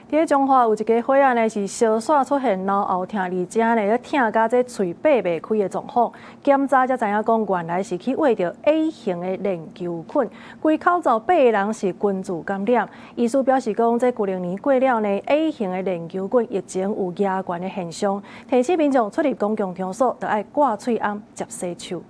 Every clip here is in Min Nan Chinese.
佇彰化有一家伙仔呢，是燒紲出現腦後疼，而且呢，咧疼甲這喙擘袂開的狀況。檢查才知影講，原來是去穢著 A 型的鏈球菌，規口罩八個人是群聚感染。醫師表示講，這舊年過了呢，A 型的鏈球菌疫情有加懸的現象，提醒民眾出入公共場所，著愛掛喙罨、捷洗手。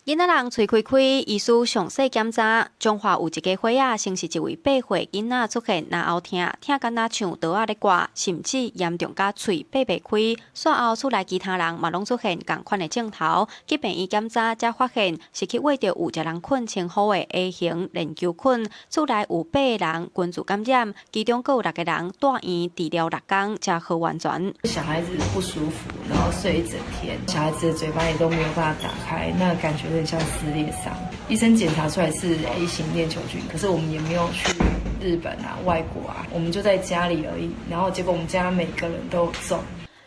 囡仔人喙開開，醫師詳細檢查。彰化有一家伙仔，先是一位8歲囡仔出現嚨喉疼，疼敢若像刀仔咧割，甚至嚴重甲喙擘袂開。煞後厝內其他人嘛攏出現仝款的症頭，去病院檢查才發現是去穢著有食人菌稱呼的 A 型鏈球菌。厝內有八個人群聚感染，其中閣有六個人蹛院治療6工才好完全。小孩子不舒服，然後睡一整天，小孩子的嘴巴也都沒有辦法打開，那感覺有點像撕裂傷。醫生檢查出來是 A 型鏈球菌，可是我們也沒有去日本啊、外國啊，我們就在家裡而已。然後結果我們家每個人都中。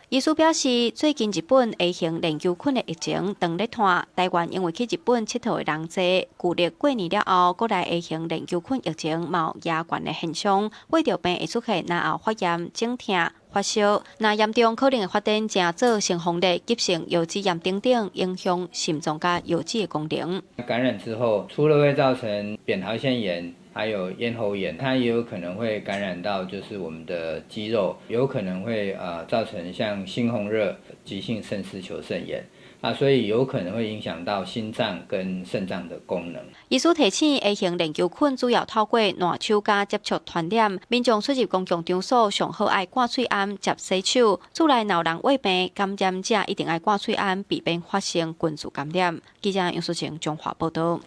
醫師表示，最近日本 A 型鏈球菌的疫情當咧湠，台灣因為去日本𨑨迌的人濟，舊曆過年了後，國內 A 型鏈球菌疫情嘛有加懸的現象，穢著病會出現嚨喉發炎、腫疼、發燒，若嚴重可能會發展成做猩紅熱、急性腰子炎等等，影響心臟佮腰子的功能。感染之後，除了會造成扁桃腺炎，還有咽喉炎，它也有可能會感染到就是我們的肌肉，有可能會造成像猩紅熱、急性腎絲球腎炎啊，所以有可能會影響到心臟跟腎臟的功能。醫師提醒，A 型鏈球菌主要透過瀾手佮接觸傳染，民眾出入公共場所上好愛掛喙罨、捷洗手。厝內若有人患病，感染者一定愛掛喙罨，避免發生群聚感染。記者楊淑晴彰化報導。